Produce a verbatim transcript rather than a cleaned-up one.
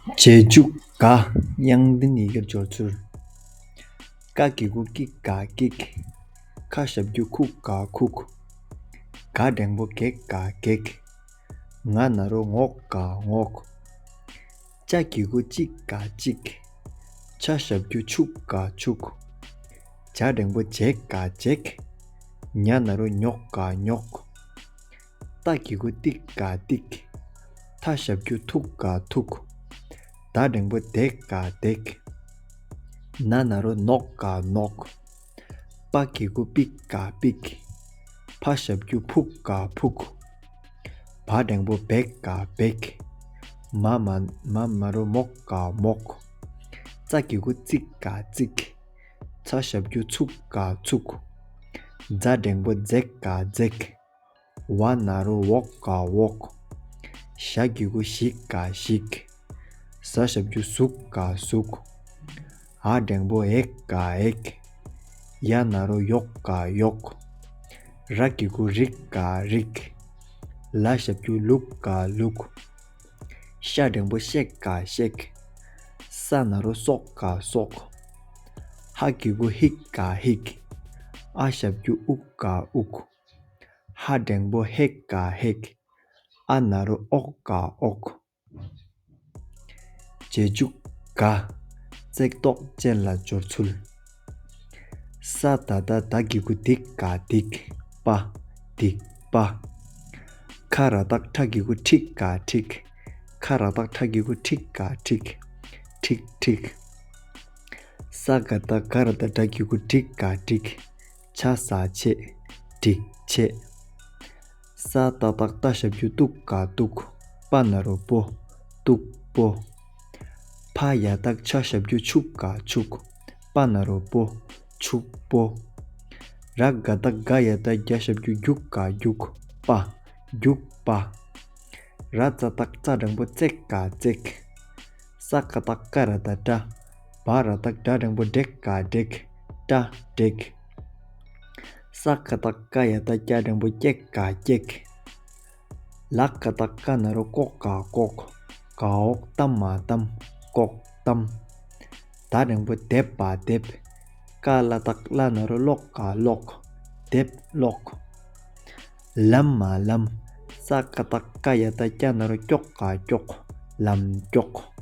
རྗེས་འཇུག་ག། དབྱངས་ལྡན་ཡི་གེར་སྦྱོར་ཚུལ། ཀ་གི་གུ་ཀི་ག་ཀིག། ཁ་ཞབས་ཀྱུ་ཁུ་ག་ཁུག། ག་འགྲེང་བུ་གེ་ག་གེག། ང་ན་རོ་ངོ་ག་ངོག། ཅ་གི་གུ་ཅི་ག་ཅིག། ཆ་ཞབས་ཀྱུ་ཆུ་ག་ཆུག། ཇ་འགྲེང་བུ་ཇེ་ག་ཇེག། ཉ་ན་རོ་ཉོ་ག་ཉོག། ཏ་གི་གུ་ཏི་ག་ཏིག། ཐ་ཞབས་ཀྱུ་ཐུ་ག་ཐུག། ད་འགྲེང་བུ་དེ་ག་དེག། ན་ན་རོ་ནོ་ག་ནོག། པ་གི་གུ་པི་ག་པིག། ཕ་ཞབས་ཀྱུ་ཕུ་ག་ཕུག། བ་འགྲེང་བུ་བེ་ག་བེག། མ་མ་མ་མ་རོ་མོ་ག་མོག། ཙ་གི་གུ་ཙི་ག་ཙིག། ཚ་ཞབས་ཀྱུ་ཚུ་ག་ཚུག། ཛ་འགྲེང་བུ་ཛེ་ག་ཛེག། ཝ་ན་རོ་ཝོ་ག་ཝོག། ཞ་གི་གུ་ཞི་ག་ཞིག། ཟ་ཞབས་ཀྱུ་ཟུ་ག་ཟུག། འ་འགྲེང་བུ་འེ་ག་འེག། ཡ་ན་རོ་ཡོ་ག་ཡོག། ར་གི་གུ་རི་ག་རིག། ལ་ཞབས་ཀྱུ་ལུ་ག་ལུག། ཤ་འགྲེང་བུ་ཤེ་ག་ཤེག། ས་ན་རོ་སོ་ག་སོག། ཧ་གི་གུ་ཧི་ག་ཧིག། ཨ་ཞབས་ཀྱུ་ཨུ་ག་ཨུག། ཧ་འགྲེང་བུ་ཧེ་ག་ཧེག། ཨ་ན་རོ་ཨོ་ག་ཨོག། རྗེས་འཇུག་ག། བརྩེགས་འདོགས་ཅན་ལ་སྦྱོར་ཚུལ། ས་ད་བཏགས་སྡ་གི་གུ་སྡི་ག་སྡིག། པ། སྡིག་པ། ཁ་ར་བཏགས་ཁྲ་གི་གུ་ཁྲི་ག་ཁྲིག། ཁ་ར་བཏགས་ཁྲ་གི་གུ་ཁྲི་ག་ཁྲིག། ཁྲིག་ཁྲིག། ས་ག་བཏགས་སྒ་ར་བཏགས་སྒྲ་གི་གུ་སྒྲི་ག་སྒྲིག། ཆ་ས་ཆེ། སྒྲིག་ཆེ། ས་ཏ་བཏགས་སྟ་ཞབས་ཀྱུ་སྟུ་ག་སྟུག། པ་ན་རོ་པོ། སྟུག་པོ། ཕ་ཡ་བཏགས་ཕྱ་ཞབས་ཀྱུ་ཕྱུ་ག་ཕྱུག། པ་ན་རོ་པོ། ཕྱུག་པོ། ར་ག་བཏགས་རྒ་ཡ་བཏགས་རྒྱ་ཞབས་ཀྱུ་རྒྱུ་ག་རྒྱུག། པ། རྒྱུག་པ། ར་ཙ་བཏགས་རྩ་འགྲེང་བུ་རྩེ་ག་རྩེག། ས་ཀ་བཏགས་ཀ་ར་བཏགས་སྐྲ། བ་ར་བཏགས་སྒྲ་འགྲེང་བུ་སྒྲེ་ག་སྒྲེག། སྐྲ་སྒྲེག། ས་ཀ་བཏགས་སྐ་ཡ་བཏགས་སྐྱ་འགྲེང་བུ་སྐྱེ་ག་སྐྱེག། ལ་ཀ་བཏགས་ཀ་ན་རོ་ཀོ་ག་ཀོག། ག་འོག་གཏམ་མ་གཏམ། ཀོག་གཏམ། ད་འགྲེང་བུ་དེ་བ་དེབ། ཀ་ལ་བཏགས་ཀླ་ན་རོ་ཀློ་ག་ཀློག། དེབ་ཀློག། ལམ་མ་ལམ། ས་ཀ་བཏགས་ཀ་ཡ་བཏགས་སྐྱ་ན་རོ་སྐྱོ་ག་སྐྱོག། ལམ་སྐྱོག།